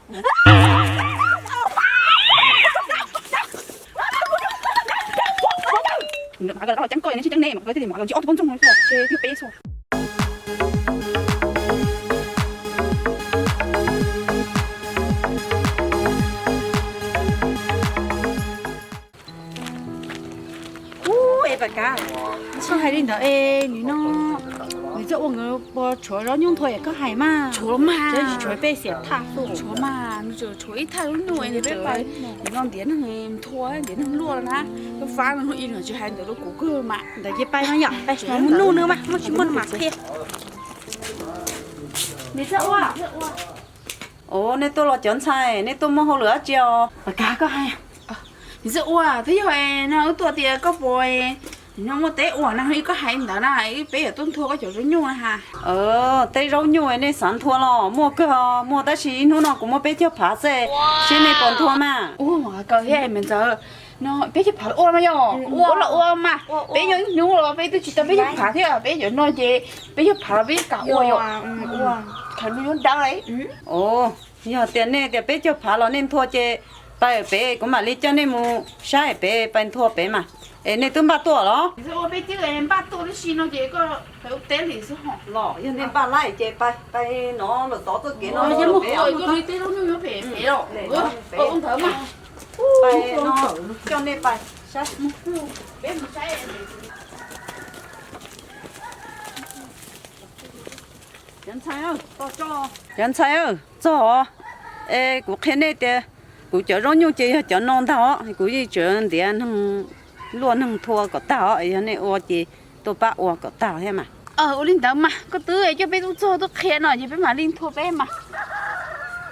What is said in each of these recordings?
Ceeb koj, ceeb nej, ces ob tug poj ntxoog no ces twb peb xwb. Ub, es Paj Kav, koj hais li ntawd es nim no nws txawj ua nkawd puas tshuav zaub nyuj nthua es koj hais mas? Tshuav mas, tsis tshuav peb xiam thaj xwb. Tshuav mas, nws tsuas tshuav ib thaj zaub nyuj es nws tseem ntiav neeg nthua ntiav neeg luaj na. Koj fab no ib leeg tsis hais ntawd rau kuv kawg mas. Ntawd ces pais no yom, pais mus nug nws mas, muaj tsis muaj no mam qhia. Nws txawj ua. Ua, nej tuaj los cov ntxhais, nej tuaj muaj hauj lwm dab tsi os? Paj Kav, koj hais. Nws txawj ua twb yog no wb tuaj tias koj puas, no muaj teb ua na, koj hais ntawd na, peb yuav tuaj nthua koj cov zaub nyuj na ha. Teb zaub nyuj nej xav nthua los muaj kawg, muaj tab sis ib hnub no kuv muab peb caug phav xwb, seb nej puas nthua mas. Ua, kawg thiab me ntxawg, no peb caug phav ua mas yog, ua los ua mas, peb nyob ib hnub los peb twb tsis tau peb caug phav thiab, peb cov no ces peb caug phav los peb kam ua yom. Khav no yuav dawb. Yog tias nej tias peb caug phav los nej nthua ces pais pem, kuv mam li coj nej mus saib pem, pais nthua pem mas. Es nej twb npaj tuaj los? Peb twb npaj tuaj tab sis no ces koj pais ua teb li xwb hos. Los yog nej npaj lawm ces pais, pais no lawm tod txoj kev no pem. Pais no coj nej pais saib. Cov ntxhais, txog os. Es kuv qhia nej tias kuv cov zaub nyuj ces yog cov no ntag os, kuv yeej tseem ntiav neeg luaj neeg nthua kom tag os, yog nej ua ces tuaj pab ua kom tag thiab mas. Ua li ntawd mas, koj twb coj peb tuaj txog tuaj qhia no ces peb mam li nthua peb mas.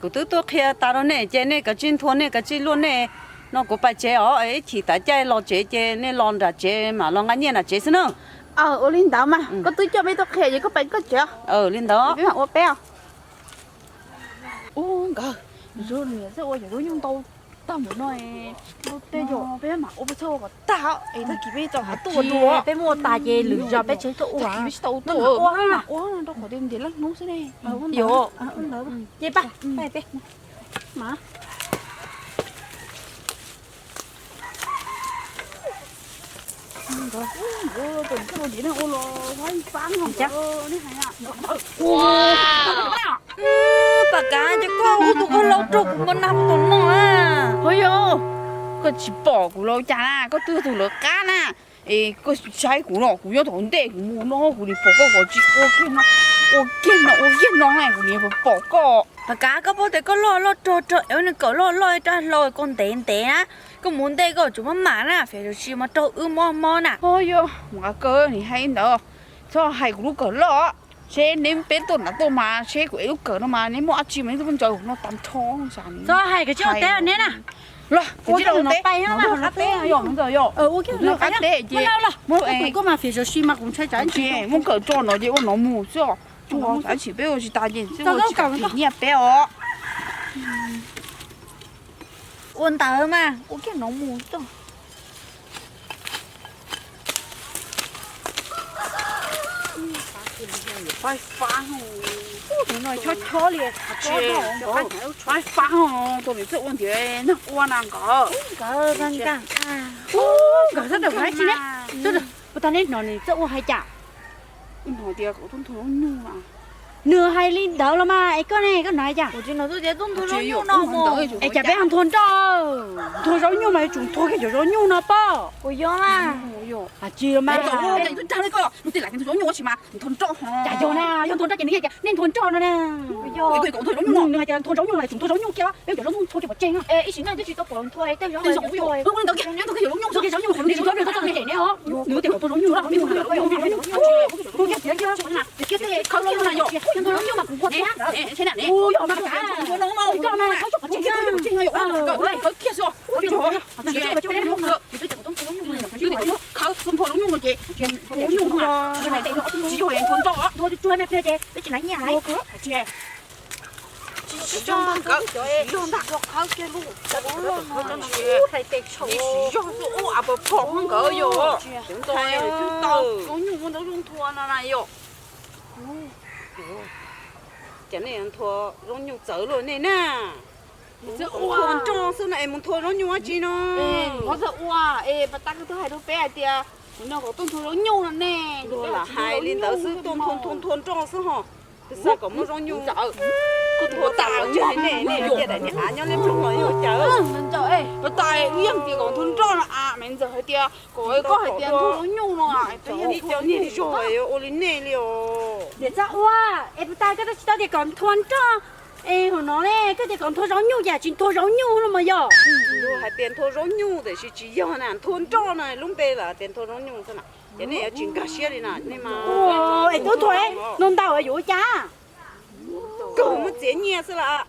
Kuv twb tuaj qhia tas rau nej ces nej kav tsij nthua nej kav tsij luaj nej. No kuv pais tsev os, ib chim tav caij los tsev ces nej los nram tsev mam los nqa nyiaj nram tsev xwb na. Ua li ntawd mas, koj twb coj peb tuaj qhia ces koj pais koj tsev. Li ntawd peb mam ua peb os. Ub nkawd, niam txawj ua cov zaub nyuj ntau tag npaum no, tej zaum peb mam ua peb txhob ua kom tag es tag kis peb tau tuaj dua. Peb muaj tas ces lwm zaus peb tseem tuaj ua. Ua ua rau qhov tias ntiav leej hnub xwb ne. Ces pab peb mas. Tus ntxhais ua los fab no, nej hais na. Paj Kav, ces koj ua tus ua hlau rau kuv ua nas mus tom no na. Ho yog, koj tsis pom kuv los cas na, koj twb yog tus lawv qab na. Es koj saib kuv no, kuv nyob tom ntej kuv mus no kuv nim pom koj, koj tsis ua kiag no, ua kiag no, ua kiag no kuv nim pom koj. Paj Kav, koj paub tias koj loj loj rog rog, ev nws kawm loj loj rab hlau koj ntev ntev na. Koj mus ntej koj tsuas maj mam na, fiav tsis mas raug wb mob mob na. Ho yog, mas kawg nim hais ntawd, txhob hais kuv lub kawm loj. Seb neb peb tuaj nram tuaj mas seb kuv ev lub kawm no mas neb muaj dab tsi mas neb tuaj ntsaws no tag nrho. Txhob hais, kav tsij ua teb neb na. Los, ua teb no pais no, qab teb yog ntawd yog. Ua kiag no qab teb ces muab koj mas fiav tsis mas kuv ntshai tsam muab kawm tso no ces ua no mus xwb os. Ua tsam sim peb ua tsis tas ces ua tsis kam nyiaj peb os. Ua ntawd mas ua kiag no mus xwb. Faib fab, tus no chob chob li. Faib fab, tus niam txawj ua ntiav neeg ua na nkawd. Nkawd sawv daws hais tsis ne, sawv daws puas tag neb hnov nws txawj ua hais cas? Wb hnov tias kom tuaj nthua zaub nyuj. Nws hais li ntawd los mas es koj ne, koj hnov hais cas? Es cas peb ho nthua nroj? Nthua zaub nyuj mas yuav tsum nthua kiag cov zaub nyuj no pob. Ua yog mas. Tsis mas. Tus lam nthua zaub nyuj ua tsis mas nthua nroj ho. Cas yog na, yog nthua nroj ces nws hais tias nej nthua nroj no na. Nws hais tias nthua zaub nyuj no, nthua zaub nyuj mas tsum nthua zaub nyuj kiag, peb cov zaub nyuj nthua kiag pov tseg. Ib sim neej twb tsis tau pom nthua tej zaub. Ntawd kiag nthua zaub nyuj, nthua zaub nyuj, nws tias kom nthua zaub nyuj, nthua kiag kiag, nthua zaub nyuj mas kuv nthua thiab. Ua yog mas, khawb kiag xwb. Khawb nthua zaub nyuj no ces tsis yog nthua nroj, nthua tsuag tsuag na ces peb tsis hnav nyiaj hais. Tsis yog ntag, tsis yog ntag, khawb kiag lub, hlais tes tshaum, tsis yog xwb, ub a pom pom nkawd yog. Zaub nyuj muaj ntau zaub nthua no na yom. Ces nej nthua zaub nyuj txawv luaj nej na. Ua nroj xwb no es mus nthua zaub nyuj dab tsi no? Ua es pas tas koj twb hais rau peb hais tias mus no kom tuaj nthua zaub nyuj no ne. Luag lam hais li ntawd xwb, tuaj nthua nthua nthua nroj xwb ho. Twb xav kom muaj zaub nyuj. Koj tus ua tas ntseg nej, nej tias daim niag av nyob liab ploog los yog cas? Pas tas wb yeej tias kom nthua nroj no a, me ntxawm hais tias kom koj hais tias nthua zaub nyuj no. Ib co niag zog ua li nej li os. Niam txaj ua, es pas tas koj twb tsis tau tias kom nthua nroj. Es hauv no ne koj tias kom nthua zaub nyuj cas tsis nthua zaub nyuj no mas yog? Luag hais tias nthua zaub nyuj tiam sis tsis yog na, nthua nroj no lub npe lawm tias nthua zaub nyuj xwb na. Ces nej yuav tsis nkag siab li na nej mas. Es tub nthua no ntau yuav ua cas? Kawg muab txiav nyiaj xwb las.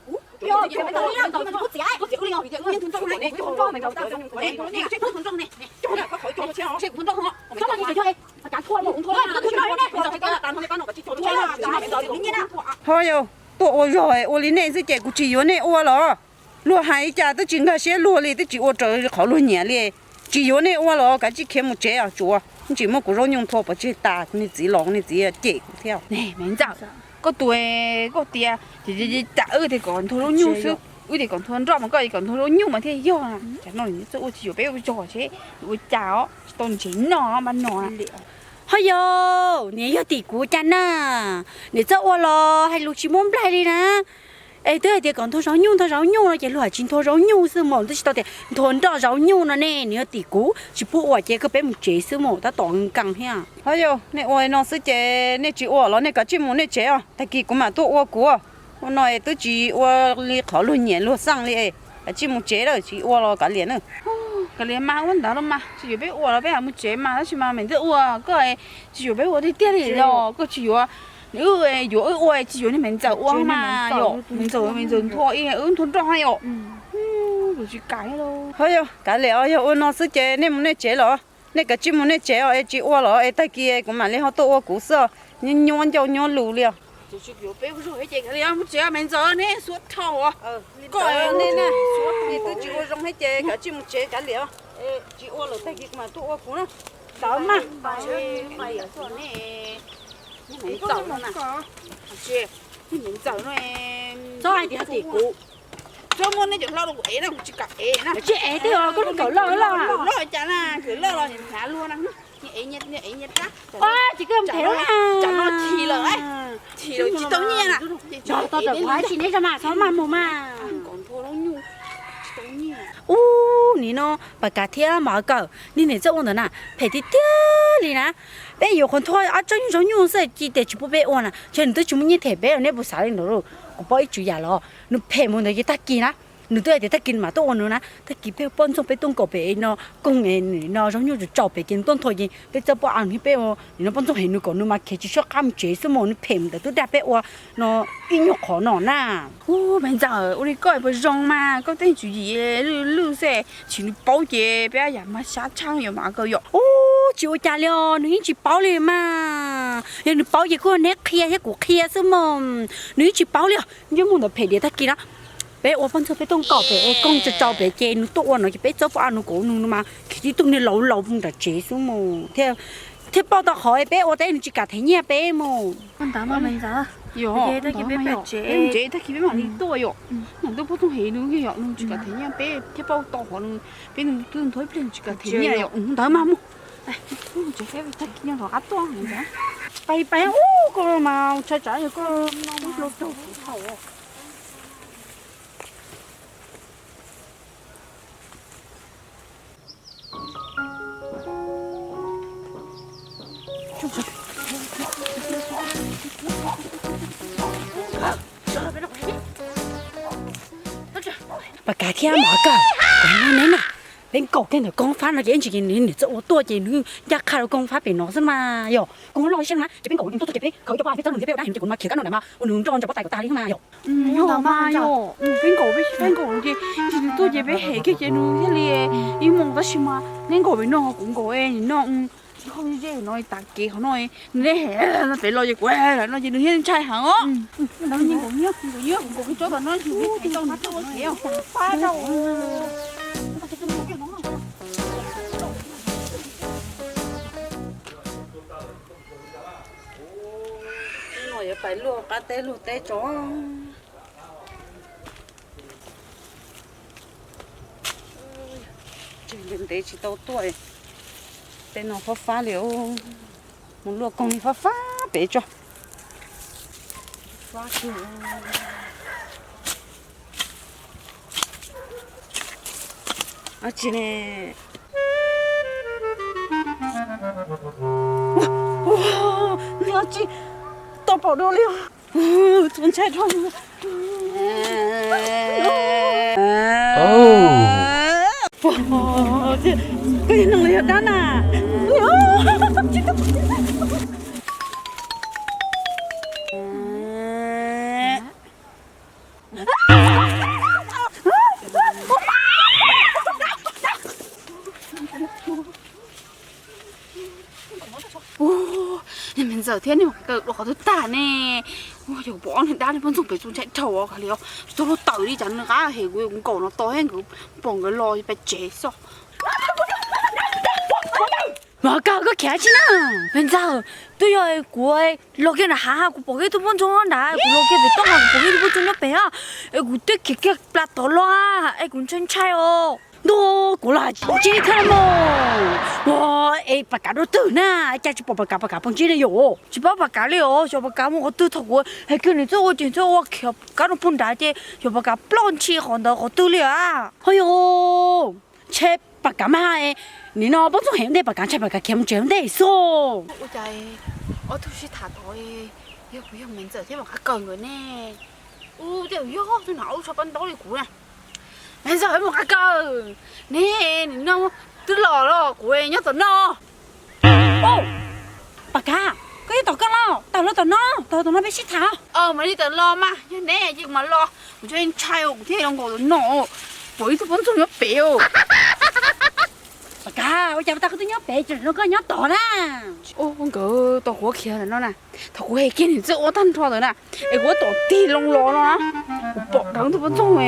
Ho yog tuaj ua zog ua li nej xwb ces kuv tsis yuav nej ua los. Luag hais li cas twb tsis nkag siab luag li, twb tsis ua raws li qhov luag nyiam li. Tsis yuav nej ua los kav tsij khiav mus tsev os tsuav, tsis muab kuv zaub nyuj nthua pov tseg tas, kuv niag txiv los kuv niag txiv cem kuv thiab. Me ntxawm, koj tus, koj tias, cas wb tias kom nthua zaub nyuj xwb, wb tias kom nthua nroj mas koj kom nthua zaub nyuj mas thiaj yog. Cas no txawj ua tsis yuav peb ua zog seb ua cas os, tsis tau ntsev noj mas no. Ho yog, niam yog tim kuv cas na, niam txawj ua los hais lus tsis muaj nplaig li na. Es twb hais tias kom nthua zaub nyuj nthua zaub nyuj no ces luag hais tsis nthua zaub nyuj xwb mas, twb tsis tau tias nthua nroj zaub nyuj no ne, niam yog tim kuv tsis pub ua ces koj peb mus tsev xwb mas tab tom nkees thiab. Ho yog nej ua li no xwb ces nej tsis ua los nej kav tsij mus nej tsev os, tag kis kuv mam tuaj ua kuv. Ua no es twb tsis ua li qhov luag nyiam luag xaj li es kav tsij mus tsev lawm, tsis ua los kav liam na. Kav liam mas ua ntawd los mas tsis yuav peb ua los peb mus tsev mas, tab sis mas me ntxawm ua koj tsis yuav peb ua tiag tiag li los koj tsis yuav, wb yuav wb ua tsis yuav niag me ntxawm ua mas yom, me ntxawm me ntxawm nthua wb nthua nroj na yom. Kuv tsis kam thiab lauj. Ho yog kav liam os, yog ua no xwb ces nej mus nej tsev los, nej kav tsij mus nej tsev os, es tsis ua los es tag kis kuv mam li ho tuaj ua kuv xwb os, nyuab nyuab ncauj nyuab lus li os. Mus tsev me ntxawm ne, suav dhau. Koj ne, nej twb tsis ua zoo thiab ces kav tsij mus tsev kav liam, tsis ua lawm tag kis kuv mam tuaj ua kuv na. Ntawd mas. Niag me ntxawm no, txhob hais tias tim kuv. Txhob muab neb cov hlob rau kuv ev na, kuv tsis kam ev na. Tsis ev tiag, koj lub kawm loj loj. Loj cas na, kawm loj los hnav luag na. Tsis kawm them na. Tsam no thi lawm, thi lawm tsis tau nyiaj na. Tau tawm kuv hais tsis neb tso mas, txhob mas mus mas. Ub, nim no Pas Kav thiab Mos Kawm, nej niam txawj ua ntawd na, phem tiag tiag li na. Peb yuav qhuav nthua ob tsob nyuj zaub nyuj xwb ces tias tsis pub peb ua na, ces nws twb tsis muaj nyiaj them peb, nej puas xav li ntawd? Kuv paub ib tswv yam los nws phem mus ntawd ces tag kis na, nws twb hais tias tag kis nws mam tuaj ua nws na, tag kis peb poj ntxoog peb tuaj nkaum pem no, koog no zaub nyuj tsaus pem ces nws tuaj nthua ces peb txawb pob av nws, peb ua nim no poj ntxoog heev nws kom nws mas khiav tsis soj qab mus tsev xwb mas, nws phem mus ntawd twb dag peb ua no ib nyuag qhov no na. Ub, me ntxawm, ua li koj puas zoo mas, koj tej tswv yim lwj lwj xwb, tsis nws paub ces peb yam mas xyab tshaj yuav mas kawg yom. Ub, tsis ua cas li os, nws yeej tsis paub li mas. Yog nws paub ces kuj neb qhia thiab kuv qhia xwb mas, nws yeej tsis paub li os. Nyob mus ntawd phem diav tag kis na. Peb ua poj ntxoog peb tuaj nkaum pem es koog tsaus tsaus pem ces nws tuaj ua no ces peb txawb pob av nws kom nws mas khiav tib tug niag laus laus mus nram tsev xwb mus thiaj, thiaj pauj tau qhov es peb ua teb nws tsis kam them nyiaj peb mus. Ntawd mas me ntxawm, peb mus tsev tag kis peb mam li tuaj yom. Nws tuaj poj ntxoog heev nws yom, nws tsis kam them nyiaj peb thiaj pauj tau qhov nws, peb nws twb nthuav ib pliag nws tsis kam them nyiaj yom. Ntawd mas mus. Tsev peb tag kis nyob tom qab tuaj. Pais pais ub, koj mas tshaj tsam yog koj ub hlau raug kuv thaum. Pas Kav thiab Mos Kawm, kuv hais no neb na, peb nkaum kiag ntawm Koob Fab no ces ib ntsis ces nws niam txawj ua tuaj ces nws ncaj qha rau Koob Fab pem no xwb mas yom. Koob Fab loj ib siab na ces peb nkaum nws tuaj tuaj ces peb khaws cov pob av peb txawb nws thiab peb ua dab nws ces kuv mas khiav kab no ntawm mas ua nws nroj ntsaws pob tais kom tag li xwb mas yom. Yog mas yom, peb nkaum peb peb nkaum ces nws tuaj ces peb hem kiag ces nws thiaj li ib moo tab sis mas neb nkaum pem no kuv nkaum es nim no ho ze no tas kev qhov no nws pem los ces kuv no ces nws thiaj ntshai heev os. Nkaum nyob nkaum nyob kuv nkaum tsob tom no nws tau nws tuaj ua kev os. No yuav pais luaj qab teb luaj teb tso. Ntev tsis tau tuaj, tej no fab fab li, mus luaj koog li fab fab pem tso. Tsis ne, tsis tau pom dua li. Txaus ntshai dhau. Koj yog neeg los yog dab na? Ua, me ntxawm thiab nej mas kaw dua qhov twg tag ne? Ua, yog kuv pom ob niag dab li poj ntxoog pem txaus ntshai dhau os, kav liam, tsis tau luag tawm li cas nws qab hem kuv, kuv nkaum no tos thiab nkawd pom nkawd los pem tsev xwb. Mas kaw koj khiav tsis na, me ntxawg, twb yog kuv los kiag nram hav, kuv pom kiag ib tug poj ntxoog nrad, kuv los kiag pem toj mas kuv pom kiag ib tug poj ntxoog nyob pem, es kuv twb khiav kiag plas tod los, es kuv ntshai ntshai os. Ntuj, kuv los tsis ntsib thiab mog. Ua, es Pas Kav dua twg na? Cas tsis pom Pas Kav, Pas Kav puas ntsib ne yom? Tsis paub Pas Kav li os, xyov Pas Kav mus qhov twg, thaum kuv hais kiag nws txawj ua ces nws txawj ua khiav kab rau pug nrad ces xyov Pas Kav ploj ntshis qhov ntawd qhov twg li a. Ho yog, ntshe Pas Kav mas, nim no poj ntxoog heev ntej Pas Kav, ntshe Pas Kav khiav mus tsev ntej xwb. Ua cas ob tug sib tham tod, yog kuv yog me ntxawm thiab Maiv Nqaj Kaw nkawd ne? Ua tej yog tus nam ub tshaj pab ntaub li kuv na. Me ntxawg Maiv Nqaj Kaw, ne, nim no twb los los kuv nyob tom no. Pas Kav, koj yog tom koj los, tawm los tom no, tawm los tom no peb sib tham. Mam li tawm los mas, yog ne ces kuv mam los, kuv ntshai ntshai kuv thiaj los nkaum tom no, pom ib tug poj ntxoog nyob pem. Pas Kav, ua cas pas tas koj twb nyob pem, tseem no koj nyob tod na? Nkawd tos kuv khiav ntawm no na, thaum kuv hais kiag nws txawj ua tag nrho ntawd na, es kuv ua tom tig loo los no na, kuv pom dheev tug poj ntxoog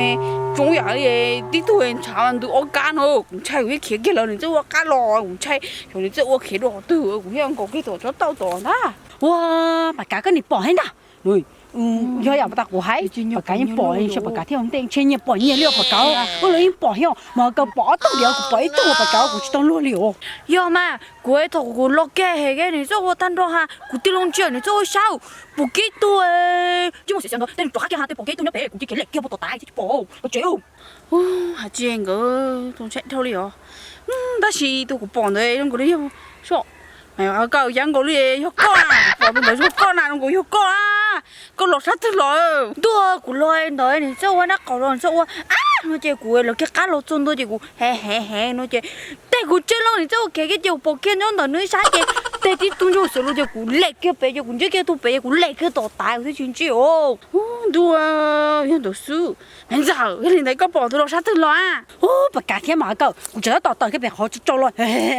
tsoo yam li tib tug ntshav ntws ob kab no, kuv ntshai kuv thiaj khiav kiag lawm, nws txawj ua qab los kuv ntshai, xyov nws txawj ua khiav dua qhov twg kuv thiaj nkaum kiag tom tsob tauj tom ntag. Ua, Pas Kav koj nim pom thiab ntag. Yog yam pas tas kuv hais, Pas Kav yeej pom, ntshe Pas Kav thiaj ua ntej, ntshe nyias pom nyias li os Pas Kav. Wb los yeej pom thiab, mas Kaw pom ob tug diam, kuv pom ib tug Pas Kav, kuv tsis tau luag li os. Yog mas, kuv thaum kuv los kiag hem kiag nws txawj ua tag nrho ha, kuv tig loo ntsia nws txawj ua sab, pom kiag ib tug, tsis muaj xiv xyaw ntawd tej nws rov qab kiag ha, tej pom kiag ib tug nyob pem, kuv cia khiav lem kiag puag tom tav thiab tsis pom, los tsev. Hais tsis nkawd tus ntshai dhau li os. Tab sis tus kuv pom ntawd zoo nkaus li yog, so, Maiv Nqaj Kaw, yog nkaus li yog koj na, kuv pom tus ntawd zoo koj na, zoo nkaus yog koj na. Koj los sab twg los? Ntuj, kuv los ntawd nws txawj ua nab qaum los nws txawj ua ab no ces kuv lawv kiag qab los txog ntua ces kuv hev hev hev no ces tes kuv tseg loo nws txawj ua khiav kiag ces kuv pom kiag nyob ntawm nws ib sab ces tes tib tug ntsuj xwb los ces kuv lem kiag pem ces kuv ntsib kiag tug pem ces kuv lem kiag tom tav kuv thiaj tsis ntsib os. Ntuj, yog ntawd xwb. Me ntxawg, yog li ntawd koj pom tus los sab twg los a? Ub, Pas Kav thiab Maiv Nqaj Kaw, kuv tseem tab tom tawm kiag pem qhov tso los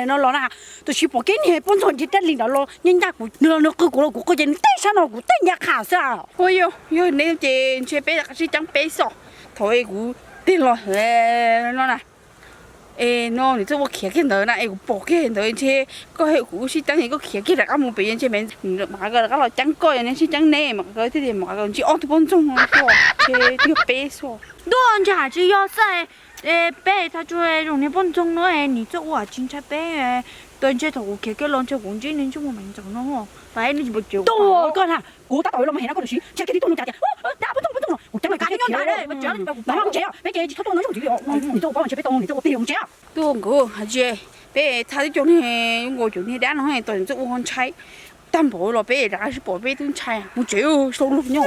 no los na, tab sis pom kiag niag poj ntxoog nti dab li ntawd los nyob ncaj kuv, nws los nws qw kuv los kuv qw ces nws teb sab no kuv teb ncaj qha xwb. Ua yog, yog li ntawd ces ntshe peb rov qab sib ceeb peb xwb. Thaum kuv tig los no na, es no nws txawj ua khiav kiag ntawd na es kuv pom kiag ntawd ntshe koj hais kuv sib ceeb es koj khiav kiag rov qab mus pem ntshe Maiv Nqaj Kaw rov qab los ceeb koj, neb sib ceeb ne, Maiv Nqaj Kaw thiaj tias Maiv Nqaj Kaw ntsib ob tug poj ntxoog no tuaj, ntshe twb yog peb xwb. Ntuj, ntshe hais tsis yog xwb. Peb txhaj tsuas zoo niag poj ntxoog no nws txawj ua tsis ntshai peb. Tus ntshe thaum kuv khiav kiag los ntshe kuv ntsib nws ntsej muag Maiv Nqaj Kaw no, tus koj na, kuv tab tom los mas hem no koj lawm siv ntshe kiag tib tug no cas tias dab poj ntxoog poj ntxoog no kuv ceeb los kiag thiab khiav los mus tsev, peb ces tsis txhob tuaj no zoo ntxiv li os, nws txawj ua pob ntshe peb tau nws txawj ua tig los mus tsev. Tuaj nkawd hais tsis, peb txhaj tib co niag zoo nkaus cov niag dab no tos nws txawj ua ntshai tag npaum los peb rov qab sib pom peb twb ntshai mus tsev, tsis tau luag nyob.